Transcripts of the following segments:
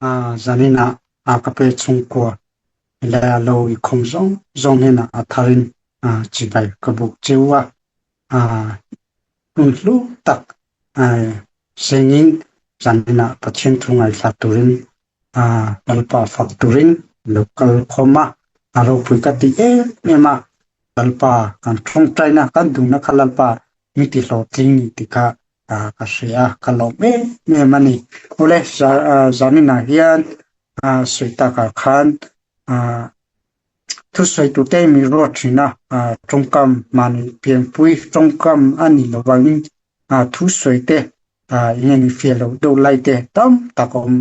Zaninah ka pe chhungkua leh a lo inkhawm zawng zawng hnenah a tharin chibai ka buk cheu a. Hun hlu tak sengin zaninah Pathian thu ngaithla turin Lalpa fak turin lo kal khawm a, a ropui ka ti em em a. Lalpa kan tawngtaina kan duhna kha Lalpa mi ti hlawhtling ni tih kha ka hria a, ka lawm em em a ni. Awle, zaninah hian sawi takah khan thusawi tute mi ruat thin a, tawngkam mahni pianpui tawngkam a nih loh vangin thusawi te eng nge ni fiah loh deuh lai te tam tak a awm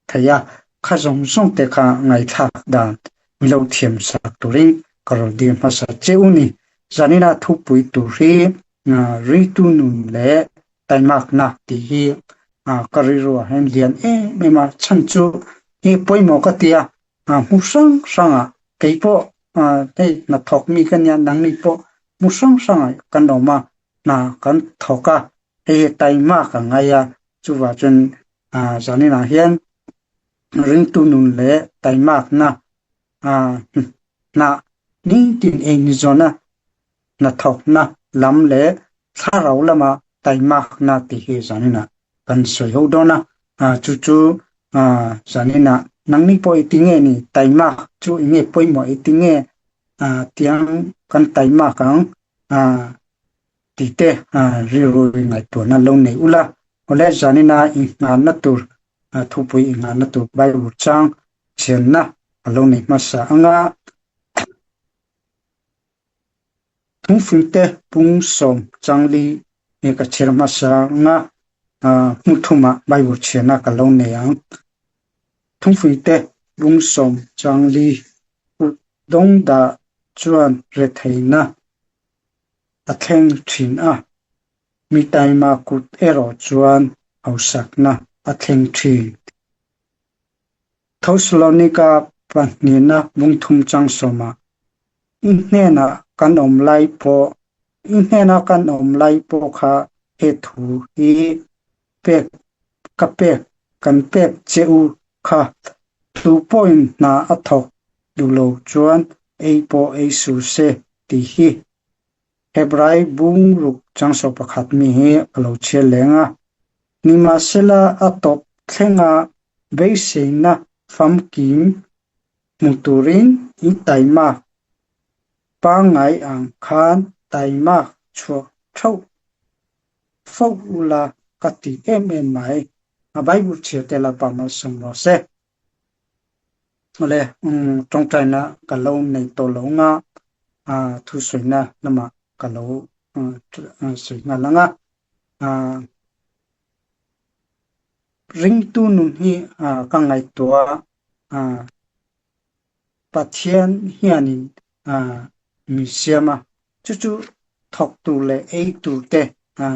thei a, kha zawng zawng te kha ngaihthlak dan mi lo thiam sak turin ka rawn dir hmasa che u ni. Zanina thupui tur hi Ritu nun leh taimakna tih hi ka rilruah hian lian em em a, chhan chu hi pawimawh ka ti a, hmu hrang hrangah keipawh hei hnathawk mi ka nia nangni pawh hmu hrang hrangah kan awm a, hna kan thawk a, hei hi taimak a ngai a, chuvah chuan zaninah hian ringtu nun leh taimakna hnah nitin engzawna hnathawkna lam leh thlarau lama taimakna tih hi zaninah kan sawi ho dawn a, chu chu zaninah nangni pawh i ti nge ni taimak chu i nge pawimawh i ti nge tiang kan taimak ang tih te rilru ngaihtuahna lo nei ula, awle zanina innghanna tur thupui innghanna tur Bible chang chhianna a lo nei hmasa anga. Thungfingte pung sawm changli nge ka chhiar hmasa anga hmu thumah Bible chhiarna ka lo nei ang. Thungfingte pung sawm changli kut dawng dah chuan retheihna a thleng thin a, mi taima kut erawh chuan hausakna a thleng thin. Thesalonika pahnihna bungthum chang sawmah I hnenah kan awm lai pawh, i hnena kan awm lai pawh kha he thu hi pek ka pek kan pek che u kha. Tu pawhin hna a thawk duh lo chuan ei pawh ei suh se tih hi Hebrai bungruk changsaw pakhat mi hi a lo chhiar leng a. Nimahsela a tawp thlenga beiseina famkim hmu turin in taimak pangngai ang khan taimak chhuak theuh fo ula ka ti em em mai. A Bible chhiar te Lalpa malsawm rawh se. Awle, tawngtaina ka lo nei tawh lo nga, thusawiina lamah ka lo sawi nghal ang a. Ringtu nun hi ka ngaihtuah a, Pathian hianin min siam a, chu chu thawk tur leh ei tur te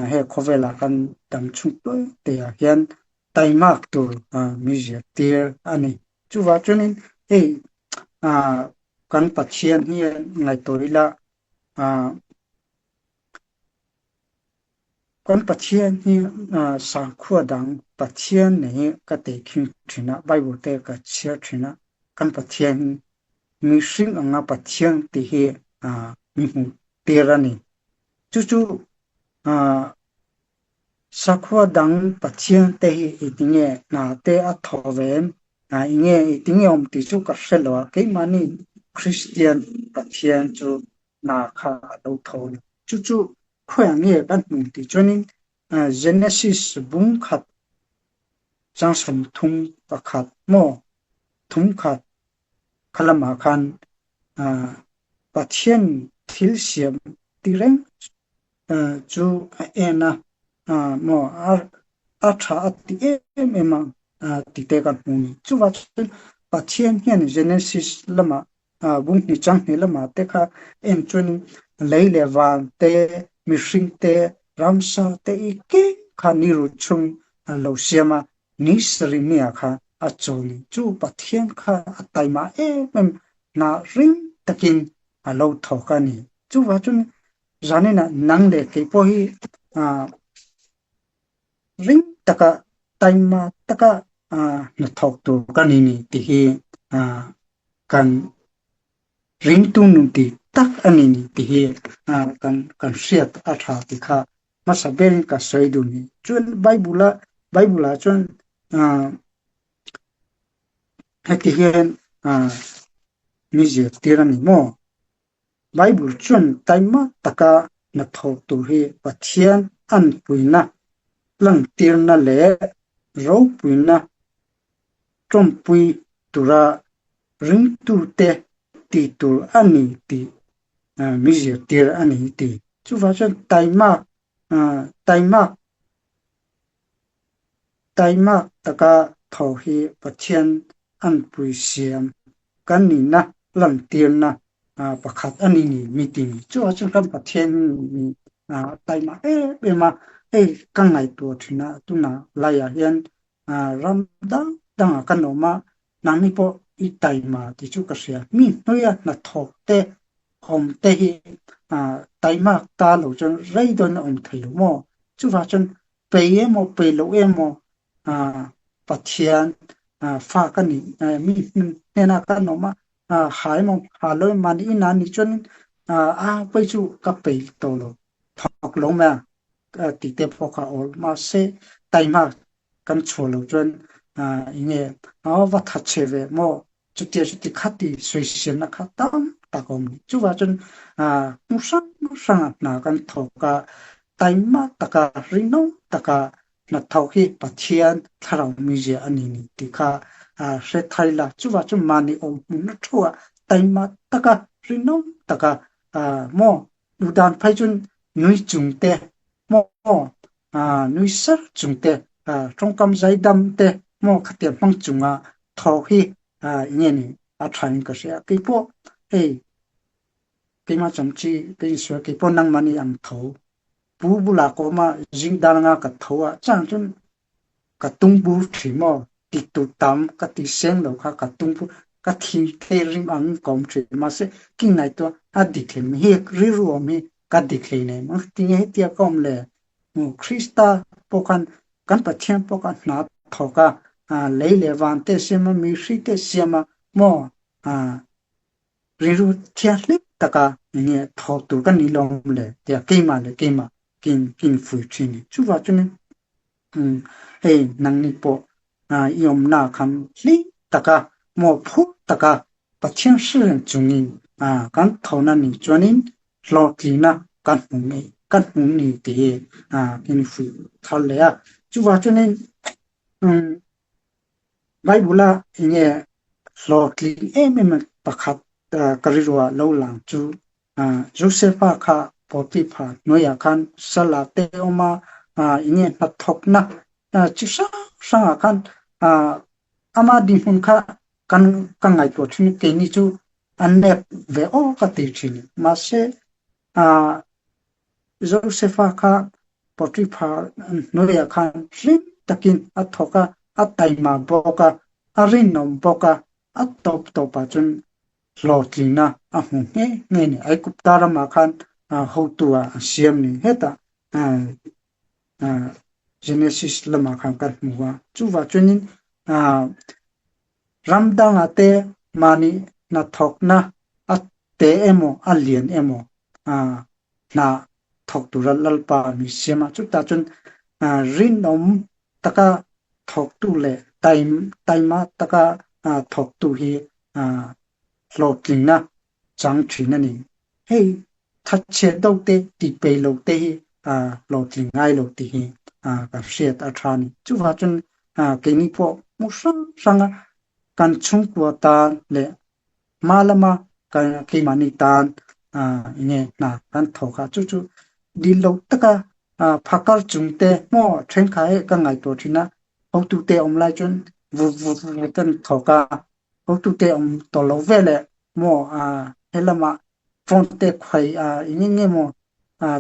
he khawvelah kan dam chhung tawi teiah hian taimak tur min zirtir a ni. Chuvah chuanin hei kan Pathian hi ngaihtuah ila Kan Pathian hi sakhua dang Pathian nei hi ka tei khing thin a, Bible te ka chhiar thin a, kan Pathian hi mihring anga Pathian tih hi min hmuh tir a ni. Chu chu sakhua dang Pathian te hi i ti nge hna te a thaw ve em, i nge i ti nge awm tih chu ka hre lo a, keimahni Kristian Pathian chu hna kha a lo tho a ni. Chu chu khawiah nge kan hmuh tih chuanin Genesis bung khat chang 30 pakhat maw thum khat kha lamah khan Pathian thil siam ti reng chu a en a, maw a tha a ti em em a ti te kan hmu a ni. Chuvah chuan Pathian hian Genesis lamah Bunghni changhni lamah te kha en chuan lei leh van te, mihring te, ramsa te i keng kha ni rut chung a lo siam a, ni sarih nia kha a chawl ni. Chu Pathian kha a taima em em hna ring takin a lo thawk a ni. Chuvah chuan zaninah nang leh kei pawh hi ring taka taima taka. hnathawk tur ka ni ni tih hi kan ringtu nun tih tak a ni ni tih hi kan kan hriat a tha tih kha hmasa berin ka sawi duh ni. Chuan Bible a Bible ah chuan heti hian mi zirtir a ni maw? Bible chuan taima taka hnathawk tur hi Pathian anpuina lantirna leh ropuina tawmpui tura ringtute tih tur a ni tih mi zirtir a ni tih. Chuvang chuan taimak taimak Taimak taka tho hi Pathian anpui siam kan nihna lantirna pakhat a ni ni mi ti ni. Chuvang chuan kan Pathian hi taima em em a, hei ka ngaihtuah thin a, tunah laiah hian ram dang dangah kan awm a, nangni pawh i taima tih chu ka hria. Mi hnuaia hnathawk te awm te hi taimak ta lo chuan rei dawn a awm thei lo maw? Chuvang chuan Pei emaw pei lo emaw Pathian fa ka nih mi hnenah kan awm a, ha emaw ha lo emaw mahni inah nih chuan a pei chu ka pei tawh lo, thawk lo mai a tih te pawh kha awl. Mahse taima kan chhuah loh chuan enge va thatchhe ve maw Chutia chuti khati sawiselna kha tam tak a awm ni. Chuvah chuan hmu hrang hranga hna kan thawk a, taima taka rinawm taka hna thawk hi Pathian thlarau mizia a ni ni tih kha hre thai la. Chuvah chuan mahni awm hmunna thuah taima taka rinawm taka maw duhdan phei chuan nui chung te maw nui sar chung te, tawngkam zaidam te maw khatiang hmang chunga thaw hi enge ni a tha in ka hria. Keipawh hei keimah chamchi ka insual keipawh nangmahni ang tho pu bulah ka awm a, zing dar anga ka tho a, chang chuan ka tung bur thin maw ti tur tam ka ti seng lo kha ka tung bur ka thi thei rim ang ka awm thin mahse ki ngaihtuah a dik hle mai hi rilru awm hi ka dik hlei nei maw tinge hetia ka awm le Krista pawh khan kan Pathian pawh khan hna thawk a lei leh van te siam a mihri te siam a maw rilru thianghlim taka enge thawk tur ka ni lawm le tia keimah leh keimah kin kin fui thin ni chuvah chuanin hei nangni pawh i awmna khan hlim taka maw phur taka Pathian hre reng chungin kan thona nih chuanin hlawhtlina kan hmu ngei kan hmu ni tih hi kan fuih thar leh a. Chuvang chuanin Bible-a enge hlawhtling em em pakhat ka rilruah lo lang chu Joseph-a kha Potiphar hnuaiah khan sala te awm a, enge hnathawkna chi hrang hrangah khan ama dinhmun kha kan ka ngaihtuah thin keini chu a nep ve aw ka ti thin. Mahse Joseph-a kha Potiphar hnuaiah khan hlim takin a thawk a, a taima bawk a, a rinawm bawk a, a tawp tawpah chuan hlawhtlinna a hmu nghe nghe a ni. Aigupta ramah khan hotu ah an siam ni. Hetah Genesis lamah khan kan hmu a. Chuvah chuanin ram dangah te mahni hnathawkna a te emaw a lian emaw hna thawk tura Lalpa mi siam a. Chutah chuan rinawm taka thawktu leh taima taka thawktu hi hlawhtlinna chang thin a ni. Hei thatchhiat deuh te, tihpeih loh te hi hlawhtling ngai lo tih hi kan hriat a tha a ni. Chuvang chuan keini pawh hmu hrang hranga kan chhungkua tan leh hma lama keimahni tan enge hna kan thawk a, chu chu dil lo taka phakar chung te maw thenkhat hi ka ngaihtuah thin a, hotute awm lai chuan vur vur vur kan thawk a, hotute awm tawh lo veleh maw helamah phone te khawi eng eng nge maw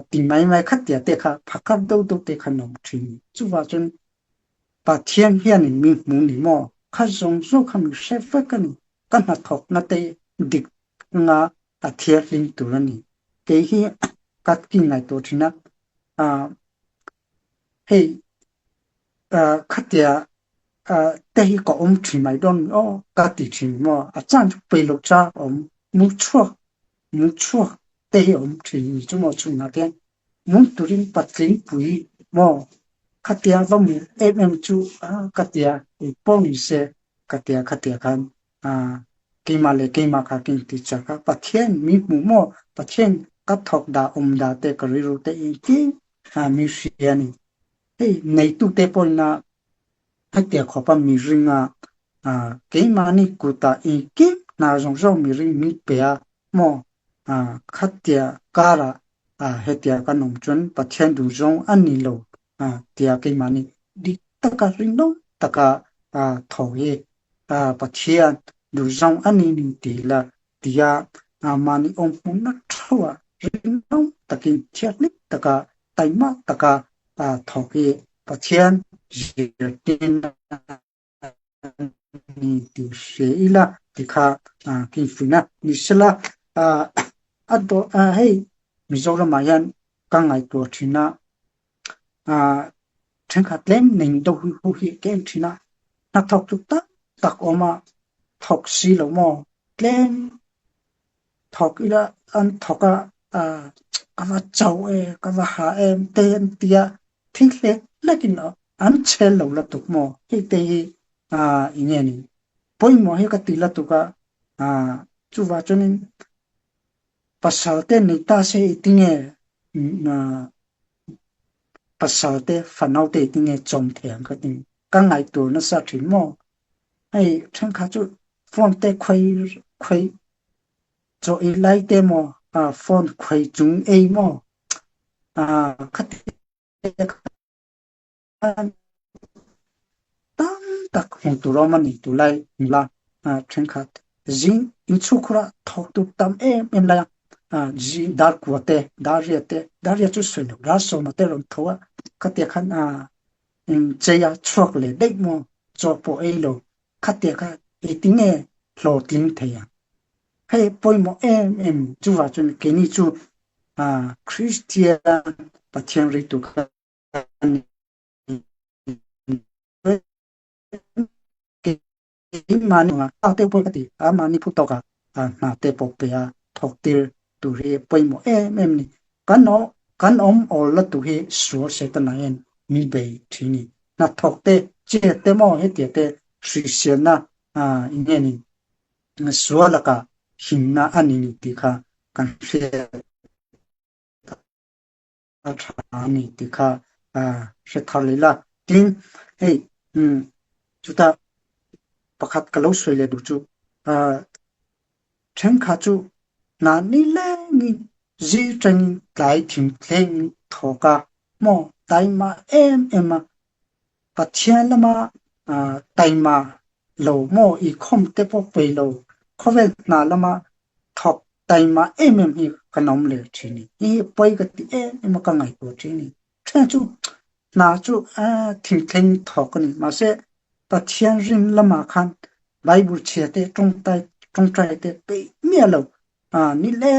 ti mai mai khat tia te kha phakar deuh deuh te kha an awm thin. Chuvang chuan Pathian hianin mi hmu ni maw? Kha zawng zawng kha mi hre vek a ni. Ka hnathawkna te dik anga a thianghlim tur a ni. Kei hi ka ki ngaihtuah thin a, hei khatia te hi ka awm thin mai dawn mi aw ka ti thin maw a chan chu peih loh cha awm mu chhuak mu chhuak te hi awm thin ni chu maw chhunah te hian mu turin patling pui maw khatia va mu em em chu ka tia pawh ni se ka tia khatia khan keimah leh keimah kha ka inti chak a, Pathian min hmuh maw Pathian ka thawk dah awm dah te ka rilru te engtin min hria a ni. Hei neitute pawhin a hetiang khawpa mihringa keimahni kutah engkim hna zawng zawng mihring min pe a maw khatia karah hetia kan awm chuan Pathian duh zawng a ni lo tia keimahni dik taka rinawm taka tho hi Pathian duh zawng a ni ni ti la tia mahni awm hmunna theuhah rinawm takin thianghlim taka taima taka thawk hi Pathian zirtirna a ni tih hria ila ti kha kinfuina ni sela. A dawh hei Mizoramah hian ka ngaihtuah thin a, thenkhat tlem nei deuh ho hi ka en thin a, hnathawk chu tak tak awm a, thawk si lo maw tlem Thawk ila an thawk a, ka va chau e, ka va ha em te an ti a, thil hlek hlekin an chhel lo lutuk maw? Hei te hi eng nge ni? Pawimawh hi ka ti lutuk a, chuvah chuanin pasal te nei ta se i ti nge pasal te fanau te i ti nge chawm thei ang ka ti, ka ngaihtur nasa thin maw? Hei thenkhat chu phone te khawi khawi chaw ei lai te maw phone khawi chung ei maw khati khan tam tak hmuh tur a awm a ni tulai nula thenkhat zing inchhungkhur a thawk tur tam em em lai a zing dar kua te dar riat te dar riat chu sawi loh dar sawma te rawn tho a khatia khan Chei a chhuak leh daih maw? Chaw pawh ei lo. Khatia kha engtinge hlawhtling thei ang? Hei pawimawh em em chuvah chuan keini chu Kristian Pathian ringtu kan ni. Keimahni a te pawh ka ti a, mahni phu tawkah hna te pawh pe a thawk tir tur hi pawimawh em em a ni. Kan kan awm awl la tur hi sual Setana hian min bei thin a ni. Hnathawk te, chet te maw hetiang te hrilhsialna eng nge ni sual lakah himna a ni tih kha kan hriat. A tha a ni tih kha hre thar leh la. Tin, hei chutah pakhat ka lo sawi leh duh chu thenkhat chu hna nilengin zir tangin tlai thing thlengin thawk a maw taima em em a, Pathian lama taima lo maw i khawm te pawh peih lo khawvel hna lama thawk taima em em hi kan awm leh thin a ni. Hei hi pawi ka ti em em a ka ngaihtuah thin a ni. Then chu hna chu thingthleng thawk a ni mahse Pathian rin lamah khan Bible chhia te tawngtai tawngtai te peih miah lo ni le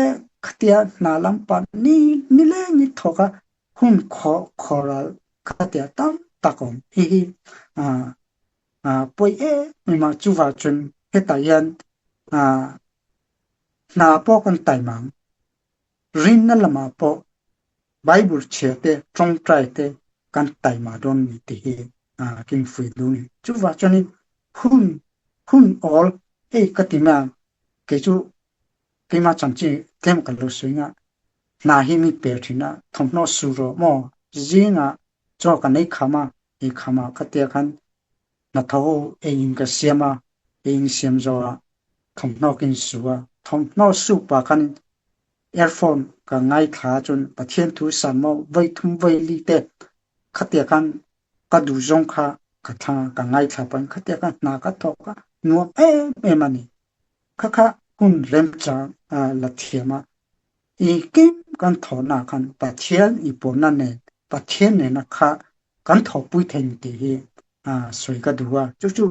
khatia hna lampang ni nileng i thawk a hun khawh khawral khatia tam tak awm. Hei hi pawi em em a chuvah chuan hetah hian hna pawh kan taima ang. Rinna lamah pawh Bible chhia te tawngtai te kan taima dawn ni tih hi king fui duh a ni. Chuvah chuanin hun hun awl hei ka ti mai ang kei chu keimah chanchin tlem ka lo sawi nga hna hi mi pe thin a thawmhnaw su rawh maw zingah chaw kan ei kham a ei kham ah khatia khan hnathawh ho ei in ka siam a ei in siam zawh ah thawmhnaw ka in su a thawmhnaw soup ah khan earphone ka ngaithla a chuan Pathian thu san maw vawi thum vawi li te khatia khan ka duh zawng kha ka thlang a ka ngaithla pawhin khatia khan hna ka thawk a nuam em em a ni kha kha hun remchang la thiam a Engkim kan thawhnaah khan Pathian i pawhna nen Pathian nena kha kan thawhpui thei ni tih hi sawi ka duh a. Chu chu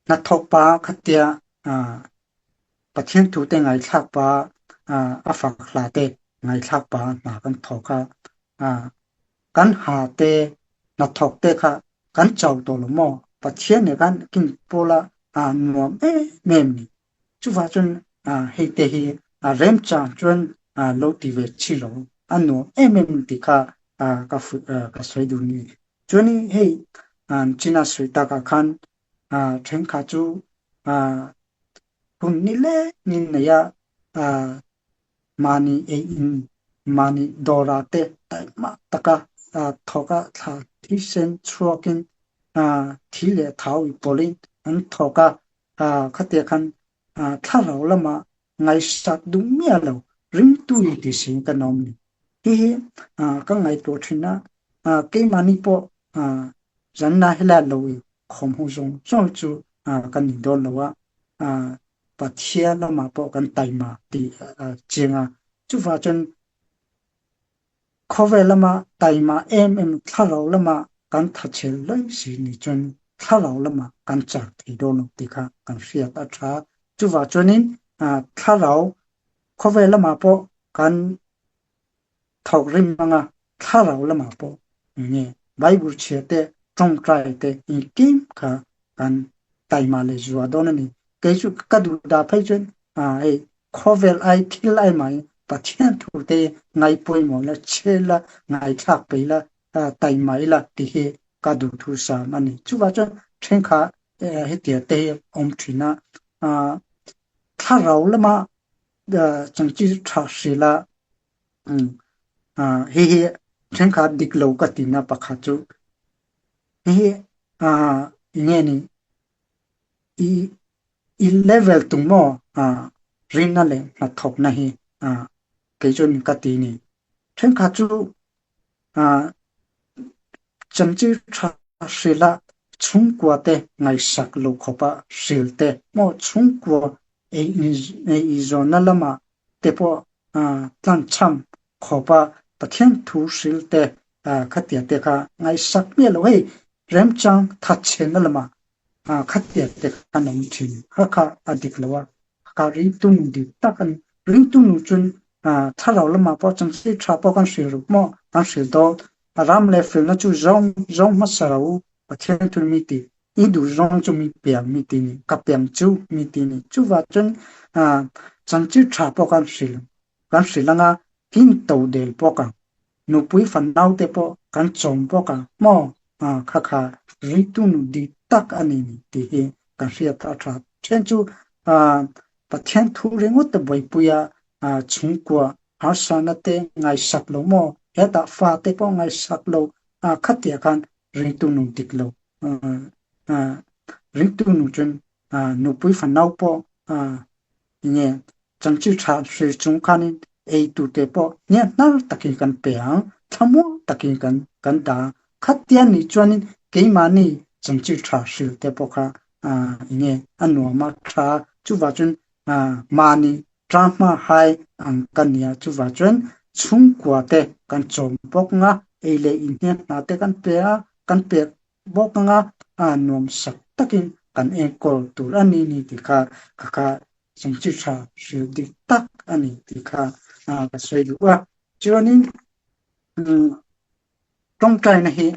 hnathawk pa khatia Pathian thute ngaithlak pa a fak hla te ngaithlak pa hna kan thawk a, kan ha te hnathawk te kha. Kan chau tawh lo maw? Pathian nih khan kin pawla nuam em em ni. Chuvah chuan hei te hi remchang chuan lo ti ve chi lo a nuam em em tih kha ka ka sawi duh ni. Chuan hei China sawi takah khan thenkhat chu hun ni leh ni nei a mahni ei in mahni dawrah te taihmah taka thawk a thla thisen chhuakin thi leh thau i pawlhin an thawk a, khatia khan thlarau lamah ngaihsak duh miah lo ringtu in ti si kan awm ni. Hi hi ka ngaihtuah thin a, keimahni pawh zanna helai lo i khawm ho zawng zawng chu kan ni dawn lo a, Pathian lamah pawh kan taima tih a chiang a. Chuvah chuan khawvel lama taima em em thlarau lama kan thachhel lawi si ni chuan thlarau lama kan chak thei dawn lo tih kha kan hriat a tha. Chuvah chuanin thlarau khawvel lamah pawh kan thawk rim anga thlarau lamah pawh nge Bible chhia te tawngtai te engkim kha kan taima leh zuah dawn a ni. Kei chu ka duh dah phei chuan hei khawvel ai thil ai mai Pathian thu te ngai pawimawh la chhe la ngaithlak peih la taima ila tih hi ka duh thu sam a ni. Chuvah chuan thenkhat hetiang te hi awm thin a, thlarau lama changchi tha hrila hei hi thenkhat dik lo ka tina pakhat chu hei hi enge ni i i level tung maw rinna leh hnathawkna hi kei chuan ka ti ni. Thenkhat chu Chanchin tha hrila chhungkua te ngaihsak lo khawpa hril te maw chhungkua ei zawnna lamah te pawh tlanchham khawpa Pathian thu hril te khatia te kha ngaihsak miah lo hei remchang thatchhenna lamah khatia te kha an awm thin kha kha a dik lo a. Ka ringtu nu dik tak a ni. Ringtu nu chuan thlarau lamah pawh chanchin tha pawh kan hrilh ruk maw? Kan hrilh dawn. A ram leh felna chu zawng zawng hmasa ro u, Pathian thil mi ti. I duh zawng chu mi piang mi ti ni, ka piang chu mi ti ni. Chuvah chuan chanchin tha pawh kan hrilh kan hrilh anga in to del bawk ang. Nupui fanaute pawh kan chawm bawk ang maw? Kha kha ringtu nu dik tak a ni ni tih hi kan hriat a tha. Then chu Pathian thu ringawt te buaipuia chhungkua harsana te ngaihsak lo maw? Hetah fate pawh ngaihsak lo khatia khan ringtu nu dik lo. Ringtu nu chuan nupui fanau pawh nge Chanchin tha hril chung khanin ei turte pawh hnianghnar takin kan pe ang, thlamuang takin kan kan dah ang. Khatia nih chuanin keimahni chanchin tha hril te pawh kha enge a nuam a tha a, chuvah chuan mahni tanghma hai ang ka nia, chuvah chuan chhungkua te kan chawm bawk ang a, ei leh inhnianghna te kan pe a, kan pek bawk ang a, nuam sak takin kan enkawl tur a ni ni tih kha ka kha Chungchi tha hrilh dik tak a ni tih kha ka sawi duh a. Chuanin tawngtaina hi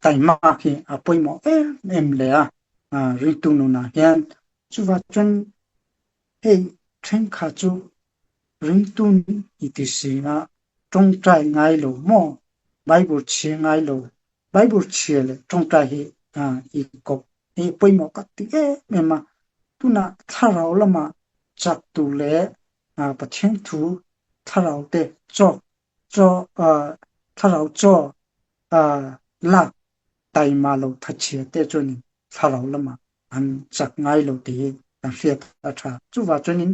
taimak hi a pawimawh em em leh a ringtu nunah hian. Chuvah chuan hei thenkhat chu ringtu i ti si a, tawngtai ngai lo maw? Bible chhiar ngai lo Bible chhia leh tawngtai hi i kawp hi pawimawh ka ti em em a. Tunah thlarau lama chak tur leh Pathian thu thlarau te chawk chaw thlarau chaw lak taima lo thachhia te chuanin thlarau lama an chak ngai lo tih hi kan hriat a tha. Chuvah chuanin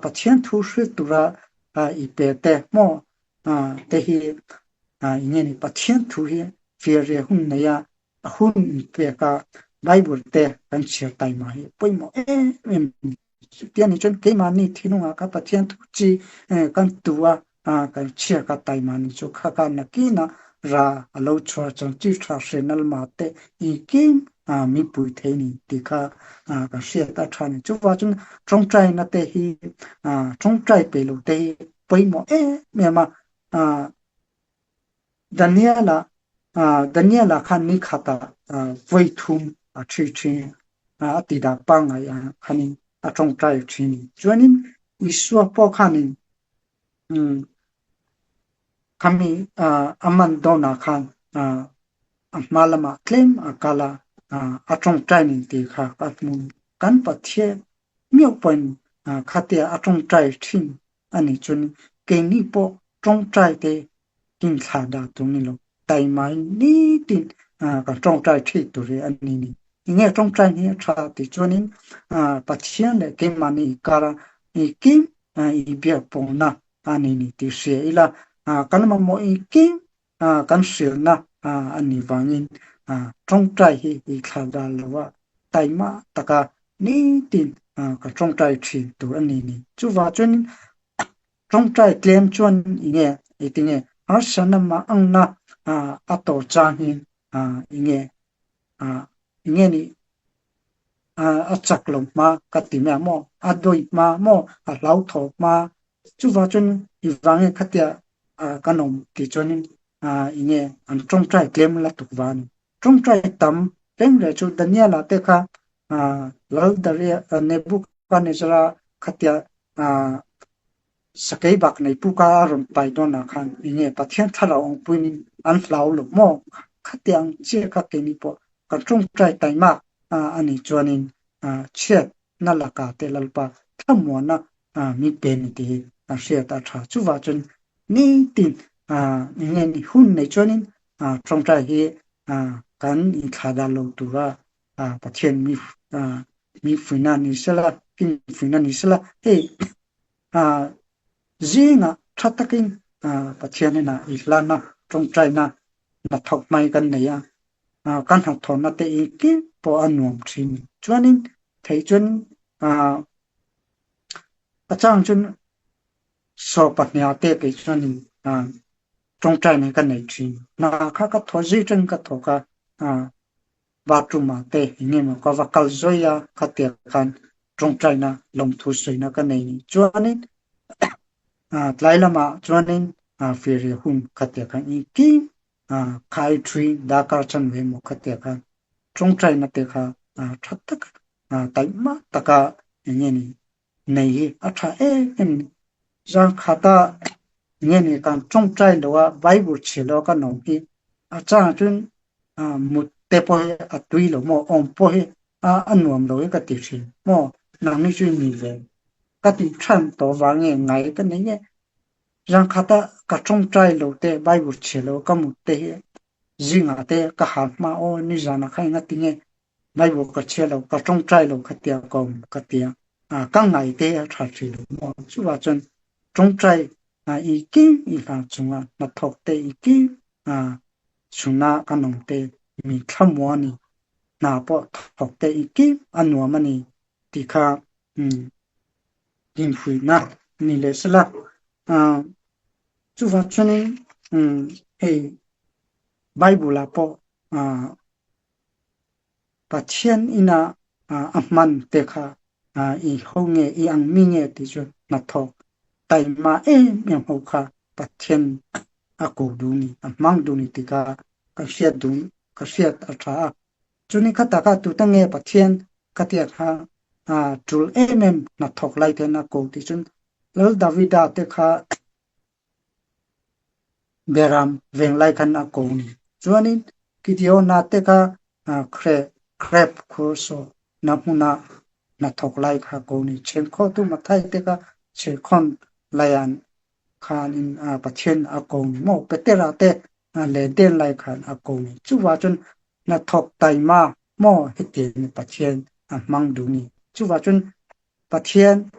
Pathian thu hrilh tura i pe te maw te hi enge ni Pathian thu hi fiahriah hun nei a, a hun inpek a Bible te kan chhiar taima hi pawimawh em em a ni. Chutia ni chuan keimahni thinlungah kha Pathian thu chi kan tu a, kan chhiar kha taima ni chu kha kha nakin a ra a lo chhuah chuan chi tha hre nalma te engkim min pui thei ni tih kha kan hriat a tha ni. Chuvang chuan tawngtaina te hi tawngtai pe lo te hi pawimawh em em a. Daniela Daniela khan ni khatah vawi thum a ṭhi ṭhin a, a ti dah pangngai ah khanin a ṭawngṭai ṭhin. Chuanin Isua pawh khanin khami a man dawnah khan a hma lamah tlem a kal a, a ṭawngṭai ning ti kha ka hmu. Kan Pathian meuh pawhin khatia a ṭawngṭai ṭhin a nih chuan keini pawh ṭawngṭai te inthlah dah tur ni lo, taima in nitin kan ṭawngṭai ṭhi tur hi a ni ni. Enge ṭawngṭai hi a ṭha tih chuanin Pathian leh keimahni inkara engkim i biak pawhna a ni ni tih hria ila, kan mamawh engkim kan hrilhna a nih vangin ṭawngṭai hi i thlah dah lo a, taima taka nitin kan ṭawngṭai ṭhin tur a ni ni. Chuvang chuanin ṭawngṭai tlem chuan enge engtinge harsatna mah angna a tawh chang hi enge enge nih a chak lo hma ka ti mai ang maw, a dawih hma maw, a hlauthawh hma. Chuvang chuan i vang e khatia kan awm tih chuanin enge an ṭawngṭai tlem la tuk va a ni. Ṭawngṭai tam reng reng chu Daniela te kha Lal Daria Nebuchadnezzar-a khatia Sakei bak nei puka a rawn pai dawnah khan enge Pathian thlarau ang puinin an hlau lo maw? Khatiang chiah kha keini pawh kan ṭawngṭai taima a nih chuanin chhiatna lakah te Lalpa thlamuana min pe ni tih hi kan hriat a ṭha. Chuvah chuan nitin enge ni hun nei chuanin ṭawngṭai hi kan inthlahdah lo tura Pathian mi fuihna ni sela, finfuihna ni sela, hei zingah tha takin Pathian inah i hlan a, tawngtaina hnathawk hmai kan nei a, kan hnathawhna te engkim pawh a nuam thin. Chuanin thei chuan a chang chuan saw pahniha te kei chuanin tawngtaina ka nei thin. Hna kha ka thaw zui tangin ka thawk a, Bathroom ah te engemaw ka va kal zawi a, khatia khan tawngtaina lawmthu sawina ka nei ni. Chuanin tlai lamah chuanin firi hun khatia khan engkim khai thui darkar chanve emaw khatia khan tawngtaina te kha tha tak taihma taka enge ni nei hi a tha em em ni. Zan khata nge ni kan tawngtai lo a, Bible chhiar lo a kan awm hi a changah chuan mut te pawh hi a tui lo maw, awm pawh hi a nuam lo hi ka ti thin maw, nangni chu i ni ve ka tih than tawh vang nge ngai ka nei nge. Zan khata ka tawngtai lo te, Bible chhiar lo ka mut te hi zingah te ka harh hma aw nizanah kha enga tinge Bible ka chhiar lo, ka tawngtai lo kha tia ka awm ka tia. Ka ngai te a tha thin lo maw? Chuvah chuan tawngtai i kim i hla chunga hnathawk te i kim chhuna kan awm te mi thlamuan a ni, hna pawh thawk te i kim a nuam a ni tih kha inhruihna ni leh sela. Chuvah chuanin hei Bible ah pawh Pathian ina a hman te kha i ho nge i ang mi nge ti chu hnathawk taima em em ho kha Pathian a ko duh ni, a hmang duh ni ti kha ka hriat duh, ka hriat a tha a. Chuni kha taka tute nge Pathian ka tia kha tul em em hnathawk lai ten a ko ti chun Lal Davida te kha Beram venglai khan a ko ni. Chuanin Gideona te kha Grep khur saw na hmuna hnathawk lai kha ko ni. Chhengkhawtu Mathai te kha chhirkhawn laian khanin Pathian a ko ni maw? Petera te lenden lai khan a ko ni. Chuvah chuan hnathawk taima maw hetiang Pathian a hmang duh ni. Chuvah chuan Pathian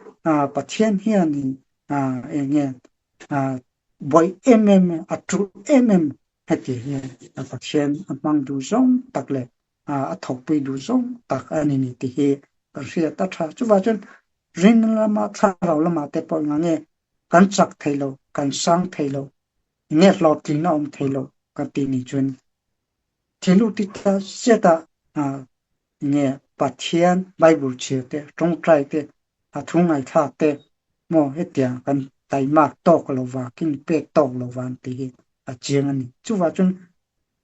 Pathian hianin eng nge buaih em em a tulh em em heti hian Pathian a hmang duh zawng tak leh a thawkpui duh zawng tak a ni ni tih hi kan hriat a tha. Chuvang chuan rinna lama thlarau lamah te pawh engah nge kan chak thei lo, kan sang thei lo, eng nge hlawhtlinna awm thei lo kan tih ni chuan thil u ti ta zet a Nge Pathian Bible chhiar te, tawngtai te, a thu ngaihthlak te maw hetiang kan taimak tawk lo va, kin pek tawk lo va an tih hi a chiang a ni. Chuvah chuan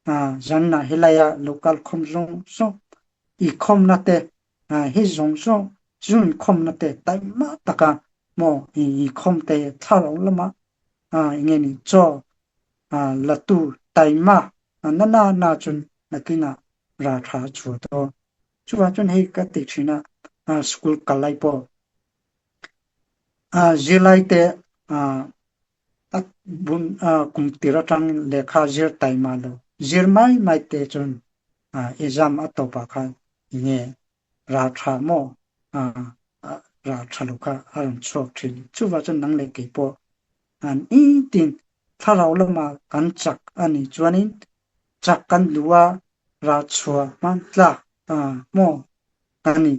Zanna helai a local khawm zawng zawng i khawmna te hi zawng zawng zun khawmna te taima taka maw i khawm te thlarau lama nge ni chaw latu taima na na na chun nakina ra tha chu to chuwa chun hei ka ti thina school kalai po zirlai te a bun kum tir atang lehkha zir taima lo zir mai mai te chun exam a tawpah khan nge ra tha maw ra tha lo kha a rawn chhuak thin. Chuvah chuan nang leh kei pawh an tin thlarau lama kan chak a nih chuanin chak kan duh a, ra chhuah hman tlak maw kan nih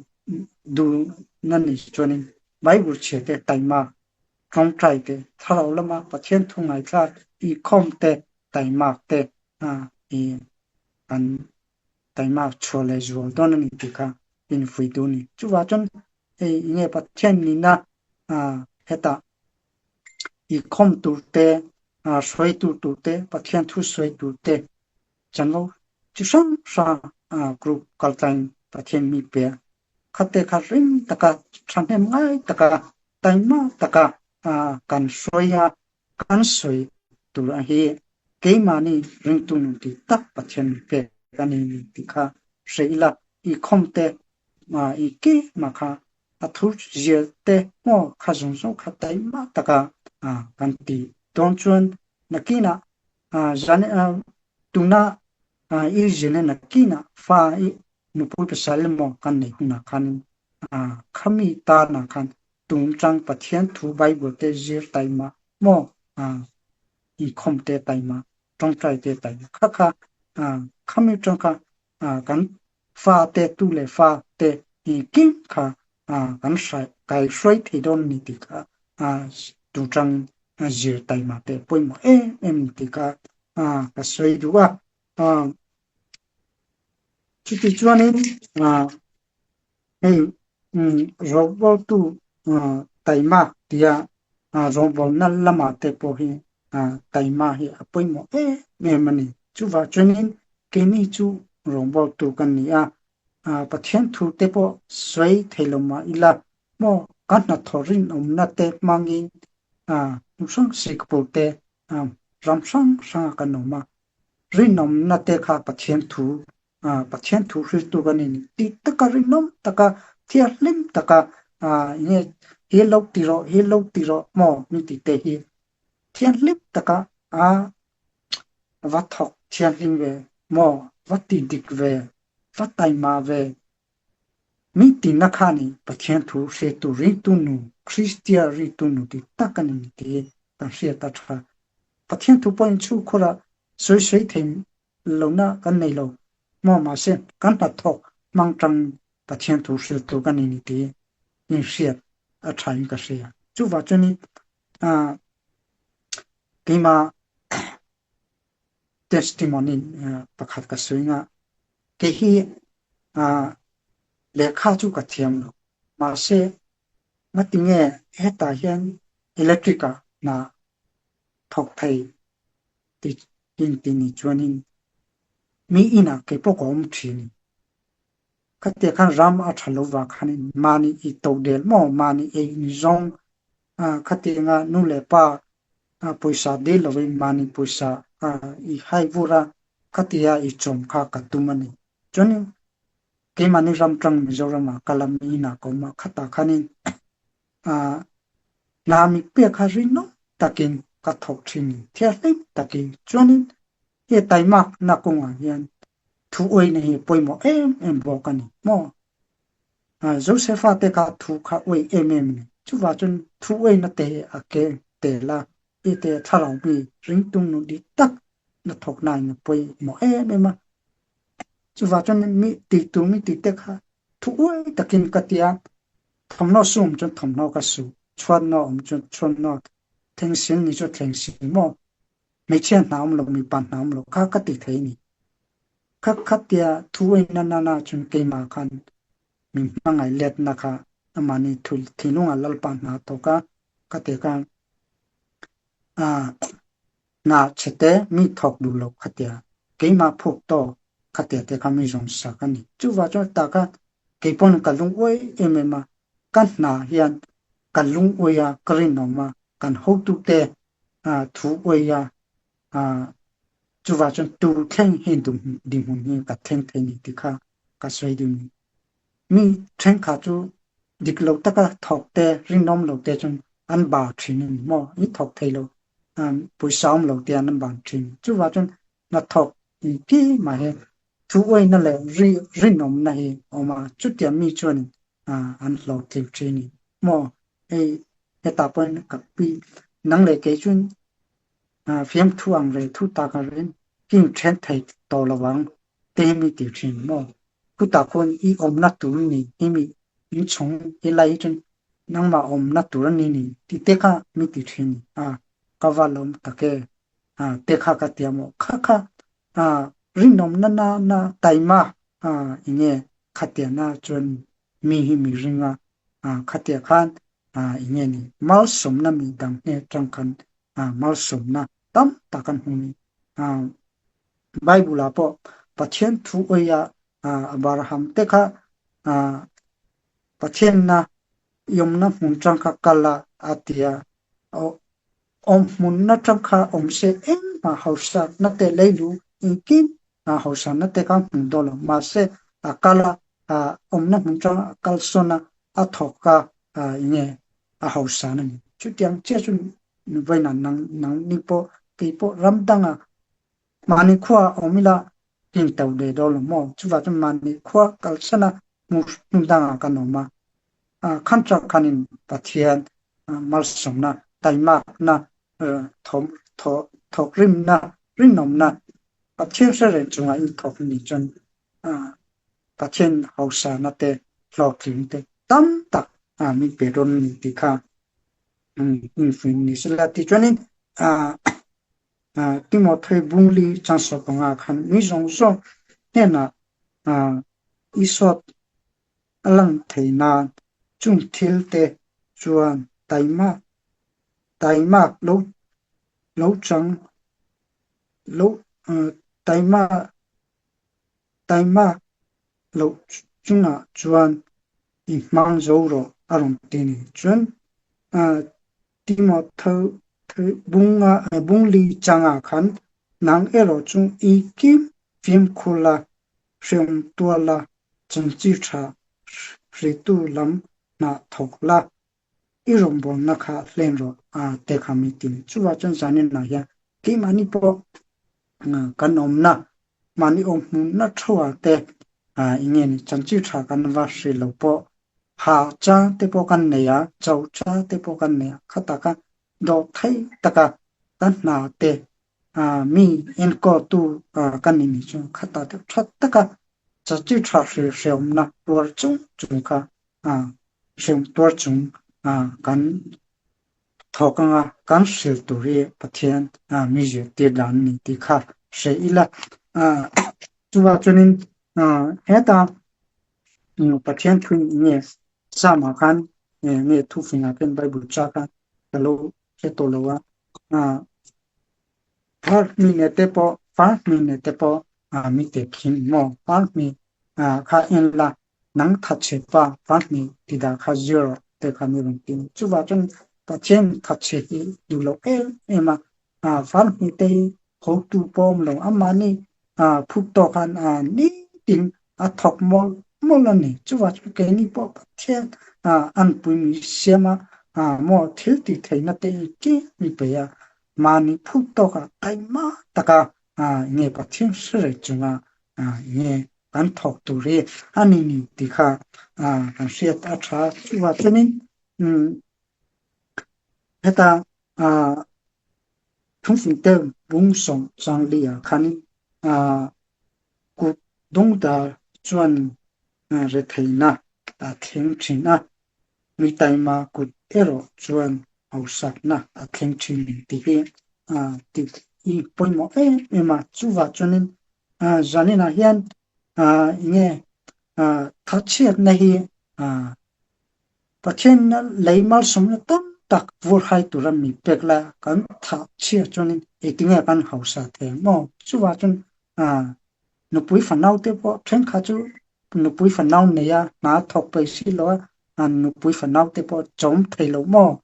duh na nih chuanin Bible chhia te taima tawngtai te thlarau lama Pathian thu ngaithla inkhawm te taimak te i kan taimak chhuah leh zual dawn a ni tih kha infuih duh a ni. Chuvah chuan hei enge Pathian nihna hetah inkhawm tur te hruaitu tur te Pathian thu sawi tur te chanvo chi hrang hrang group kaltlaiin Pathian mi pe a. Khate kha ring taka thahnem ngai taka taima taka kan hruai a, kan sawi tur a hi keimahni ringtu nun tih tak Pathian min pek a ni tih kha hre ila, i khawm te i keimah kha a thu zir te maw kha zawng zawng kha taima taka kan ti dawn chuan nakinah zan tuna i zirna nakinah fa i nupui pasal emaw kan neih hunah khanin khami tanah khan tungchang Pathian thu Bible te zir taima maw inkhawm te taima tawngtai te taima kha kha khami tang kha kan fa te tu leh fa te engkim kha kan hrai kai hruai thei dawn ni tih kha tungchang zir taima te pawimawh em em tih kha ka sawi duh a. Chuti chuanin hei rawngbawltu taima tia rawngbawlna lamah te pawh hi taima hi a pawimawh em em a ni. Chuvah chuanin keini chu rawngbawltu kan ni a, Pathian thu te pawh sawi thei lo mah ila maw ka hnathawh rinawmna te hmangin hrang sikpur te ram hrang hranga kan awm a. Rinawmna te kha Pathian thu Pathian thu hriltu kan ni tih taka rinawm taka thianghlim taka enge hi lo ti rawh hi lo ti rawh maw mi tih te hi thianghlim taka a va thawk thianghlim ve maw va ti dik ve va taima ve mi tinna kha ni Pathian thu hretu ringtu nu Kristian ringtu nu tih tak a ni tih kan hriat a tha. Pathian thu pawhin chhungkhurah sawi sawi thei lohna kan nei lo maw mahse kan hnathawk hmang tang Pathian thu hriltu kan ni ni tih inhriat a tha in ka hria. Chuvah chuanin keimah testimony pakhat ka sawi nga kei hi lehkha chu ka thiam lo mahse ngatinge hetah hian electric ah hna thawk thei tih inti ni chuanin mi inah kei pawh ka awm thin. Khatia khan ram a tha lo vang khanin mahni i to del maw mahni ei in zawng khatianga nu leh pa pawisa dil lovin mahni pawisa i hai vur a khatia i chawm kha ka tum a ni. Chuanin keimahni ram tang Mizoramah ka la mi inah ka awm a, khatah khanin Hna mi pek kha rinawm takin ka thawk thin ni. Thianghlim takin. Chuanin he taimakna kawngah hian thu awihna hi pawimawh em em bawk a ni maw? Josefa te kha thu kha awih em em a ni. Chuvah chuan thu awihna te hi a keng tel a, i te thlarau mi ringtung nu dik tak na thawkna in a pawimawh em em a. Chuvah chuan mi tihtur mi tih te kha thu awih takin ka ti a, Thawmhnaw su awm chuan thawmhnaw ka su, chhuatnaw awm chuan chhuatnaw, thlengsil ni chu thlengsil maw? Hmeichhia hna awm lo, mipa hna awm lo kha ka ti thei a ni. Kha khatia thu a inna nana chuan keimah khan min hmangaih letna kha amahni thinlungah Lalpa hna tawk a, ka ti khan hna chhete mi thawk duh lo khatia. Keimah phuk tawk khatia te kha mi zawng sak a ni. Chuvah chuan taka keipawn ka lungawi em em a, ka hna hian ka lungawi a, ka rinawm a, kan hotute thu awih a, chuvah chuan tu thleng hi dinhmun hi ka thleng thei ni tih kha ka sawi deuh ni. Mi thenkhat chu dik lo taka thawk te, rinawm lo te chuan an bar thin a ni maw? I thawk thei lo, pawisa awm lo te an ban thin. Chuvah chuan hnathawk engti mah hi thu uaina leh rinawmna hi a awm a, chutiang mi chuan an hlawhtling thin a ni maw? Hei hetah pawhin ka pi nang leh kei chuan fiamthu ang reh thu tak a rin king then thei tawh lo ang te hi mi ti thin maw? Chutah khawn i awmna tur ni hi mi inchhung i lai hi chuan nangmah awmna tur a ni ni tih te kha mi ti thin a, ka va lawm tak e a te kha ka ti a maw? Kha kha a rinawmna na na taima a enge khatiana chuan mi hi mi ring a, khatia khan enge ni malsawmna mi dang hne tang khan malsawmna tam tak an hmu ni. Bible ah pawh Pathian thu awih a Abraham te kha Pathianna i awmna hmun tang kha kal a a ti a, awm hmunna tang kha awm se engmah hausakna te leilu engkim hausakna te kha hmu dawn lo. Mahse a kal a, awmna hmun tang a kalsawn a, a thawk a enge a hausa na ni. Chutiang chiah chu vawiinah nang nangni pawh kei pawh ram danga mahni khua awm ila in to ve dawn lo maw? Chuvah chuan mahni khua kalsana hmun dangah kan awm a, khanchak khanin Pathian malsawmna, taimakna, thawkrimna, rinawmna Pathian hre reng chunga in thawk ni chuan Pathian hausana te hlawhtling te tam tak min pe dawn a ni tih kha infuih ni sela. Tichuanin Timothei Bungli chansawp anga khan mi zawng zawng hnenah Isua a lan theih nan chung thil te chuan taimak taimak lo lo chang lo taimak taimak loh chungah chuan i hmang zo rawh a rawn ti ni. Chuan Bungli changah khan nang erawh chu i kim fimkhur la, hreawm tuar la, chungchi tha hritu lam hna thawk la, i rawngbawlna kha hlen rawh a te kha mi ti. Chuvah chuan zaninah hian keimahni pawh kan awmna mahni awm hmunna theuhah te eng nge ni chanchin tha kan va hrilh lo pawh ha cha te pawh kan nei a, cho cha te pawh kan nei a, khatah kha dawh thei taka kan hna te mi enkawltu kan ni ni chu khatah te tha taka chanchin tha hrilh hreawmna tuar chung chung kha hreawm tuar chung kan Thawk anga kan hrilh tur hi Pathian mi zirtir dan a ni tih kha hre ila. Chuvah chuanin heta Pathian thu nge Psalm-ah khan nge thufingah khan Bible cha khan ka lo hre tawh lo a. Far hmi ne te pawh far hmi ne te pawh mi te khin maw far hmi kha en la nang thatchhe pa far hmi ti dah kha zir rawh te kha mi rawn ti. Chuvah chuan Pathian thatchhe hi duh loh em em a, far hmi te hi hotu pawh awm lo amahni phut tawk khan nitin a thawk mawlh mawlh a ni. Chuvah chuan keini pawh Pathian anpui mi siam a maw thil tih theihna te hi tlem mi pe a, Mahni phut tawkah taima taka nge Pathian hre reng chunga nge kan thawk tur hi a ni ni tih kha kan hriat a tha. Chuvah chuanin heta thungfingte bung sawm changli ah khanin kut dungdar chuan retheihna a thleng thin a. Mi taima kut erawh chuan hausakna a thleng thin tih hi tih hi pawimawh em em a. Chuvah chuanin zaninah hian enge thatchhiatna hi Pathianna lei malsawmna tam tak vurhai tura mi pek la kan thatchhiat chuanin engtinge kan hausa thei ang maw? Chuvah chuan. Nupui fanau te pawh thenkhat chu nupui fanau nei a, hna thawk peih si lo a, nupui fanau te pawh chawm thei lo maw?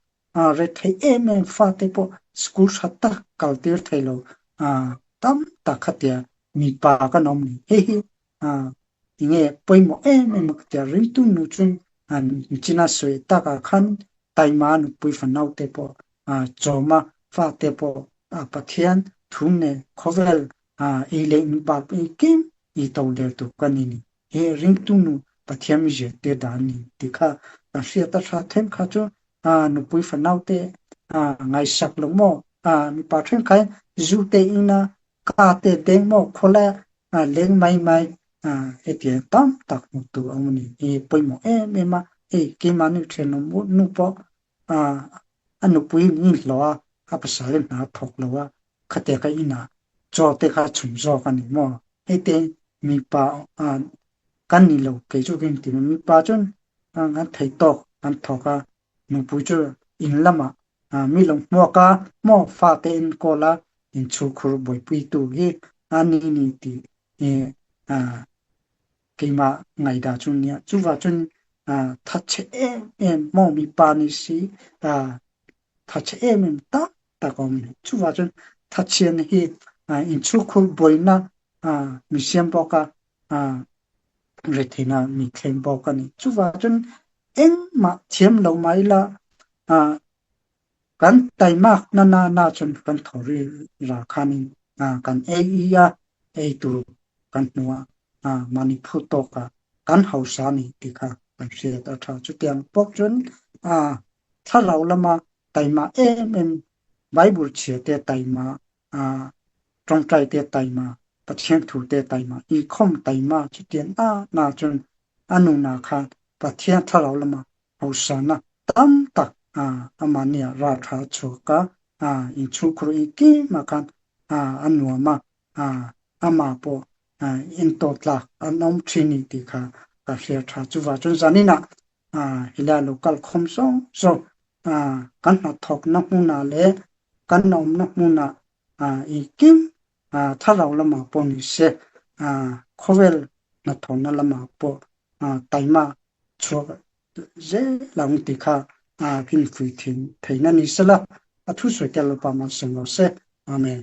Re thei em em fa te pawh school tha tak kal tir thei lo tam tak khatia mipa kan awm ni. Hei hi enge pawimawh em em a tia ringtu nu chuan china sawi takah khan taima nupui fanau te pawh chawm a, fa te pawh Pathian thu nen khawvel ei leh in bak engkim i to der tur ka ni ni. He ringtu nu Pathian mi zirtir dan a ni tih kha kan hriat a tha thenkhat chu nupui fanau te ngaihsak lo maw mipa thenkhat zu te ina ka te deng maw khawlai leng mai mai hetiang tam tak hmuh tur a awm a ni. Hi pawimawh em em a, hei keimahni thenawm nu pawh a nupui in inhlawh a, a pasal in hna a thawk lo a, khatia ka inah chaw te kha a chhum zawk a ni maw? Hei te mipa kan ni lo kei chu ka inti mai, mipa chuan kan thei tawk kan thawk a, nupui chu in lamah mi lo hmuak a maw fa te enkawl a inchhungkhur buaipuitu hi a ni ni tih hi keimah ngaihdah chu nia. Chuvah chuan thatchhe em em maw mipa ni si thatchhe em em tak tak a awm a ni. Chuvah chuan thatchhian hi inchhungkhur buaina mi siam bawk a, retheihna mi thleng bawk a ni. Chuvah chuan engmah thiam lo mah ila kan taimak na na na chuan kan thaw ri ra khanin kan ei i a, ei tur kan hmu a, mahni phu tawkah kan hausa a ni tih kha kan hriat a tha. Chutiang pawh chuan thlarau lama taima em em Bible chhia te taima tawngtai te taima Pathian thu te taima inkhawm taima chutiang na na chuan a nunah khan Pathian thlarau lama hausana tam tak amahnia ral tha chhuak a, inchhungkhur engkimah khan a nuam a, amah pawh intawh tlak an awm thin ni tih kha ka hria tha. Chuvah chuan zaninah helai lo kal khawm zawng zawng kan hnathawkna hmunah leh kan awmna hmunah engkim thlarau lamah pawh ni se, khawvel hnathawhna lamah pawh taima chhuak zel ang tih kha finfui theihna ni sela, a thusawi tel lo pa malsawm lo se. Amen.